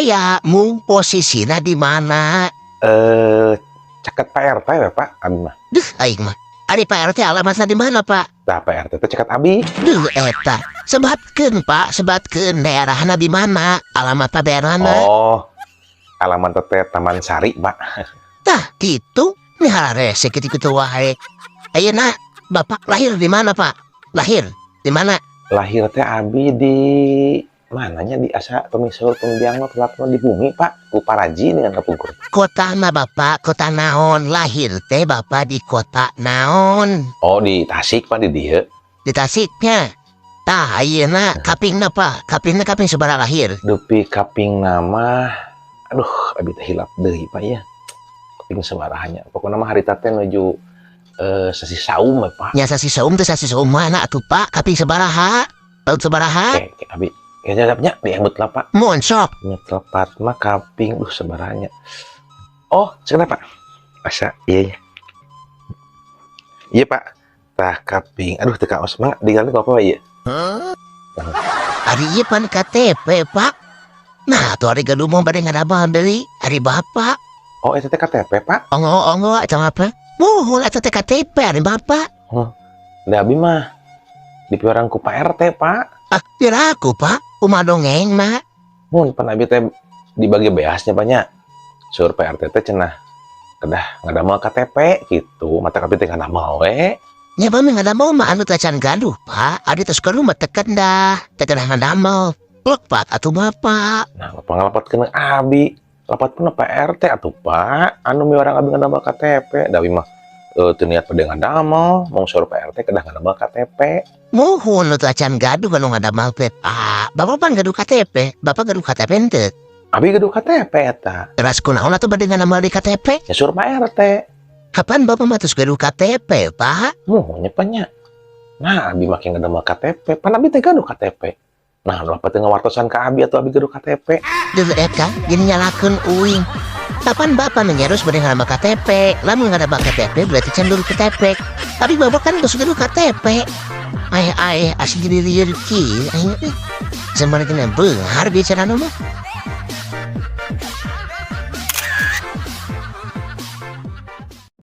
Aya mung posisina di mana? Eh, caket Pak RT we, Pak, abi mah. Duh, aing mah. Ari Pak RT alamatna di mana, Pak? Tah, Pak RT teh caket abi. Duh, eta. Sebatkeun, Pak, sebatkeun daerahna di mana? Alamat daerahna. Oh, alamat teh Taman Sari, Pak. Tah, kitu. Nih harese kitu-kitu wae. Ayeuna Bapak lahir di mana, Pak? Lahir di mana? Lahir teh abi di mananya, di asa pemisah pembiang mah telatna di bumi, Pak, ku paraji dengan kapungkur. Kota mah, Bapak, kota naon? Lahir teh Bapak di kota naon? Oh, di Tasik, Pak, di dieu. Di Tasiknya. Tah, ayeuna kapingna, Pak. Kapingna kaping sabaraha lahir? Dupi kaping nama, aduh, abi teh hilap deui, Pak, ya. Kaping sabaraha nya? Pokoknya mah harita teh nuju sasi saum we, Pak. Nya, sasi saum teh sasi saum mana atuh, Pak? Kaping sabaraha? Tahun sabaraha? Oke, abi kayaknya nya diemut lah, Pak. Mun sok. Nya tepat mah kaping, duh, sabaraha nya? Oh, sekenapa, Pak? Asa iya iya. Iya, Pak. Tah, kaping, aduh, teu kaos, mangga diganti ku apa ieu? Ari ieu pan KTP, Pak. Nah, tuh ari gaduh mah bade ngadamel deui. Ari Bapak. Oh, eta teh KTP, Pak? Onggo-onggo eta mah, Pak. Muhun, eta teh KTP ari Bapak. Da abi mah dipiwarang ku Pak RT, Pak. Ah, piraku, Pak. Kumaha dongeng mah? Mun pan abi teh dibagi beasnya banyak. Sur Pak RT teh cenah kedah ngadamel KTP gitu. Mata abi teh ngadamel we. Nya, bami ngadamel mah anu tacan gaduh, Pak. Ari tos gaduh mah teu kedah, teu kedah ngadamel. Lepat atuh Bapak. Nah, bapak ngelepatkeun abi. Lepatkeun Pak RT atuh, Pak. Anu miwarang abi ngadamel KTP. Da abi mah teu niat pada ngadamel, mung sur Pak RT kedah ngadamel KTP. Muhun, nu tacan gaduh anu ngadamel teh. Ah, Bapak pan gaduh KTP. Bapak gaduh KTP henteu? Abi gaduh KTP eta. Teras kunaon atuh bade ngadamel di KTP? Ya sur Pak RT. Kapan Bapak mah tos gaduh KTP, Pak? Muhun nya, nya. Nah, abi make ngadamel KTP. Pan abi teh gaduh KTP. Nah, nu apa teh ngawartosan ka abi atau abi gaduh KTP? Duh, eta jadi nyalakeun uing. Kapan Bapak menyerus bade ngadamel KTP? Lamun ngadamel KTP berarti can gaduh KTP. Tapi Bapak kan geus gaduh KTP. Ai ai, asli jadi lieur kieu aing teh. Sebenarnya beunghar bicara mah.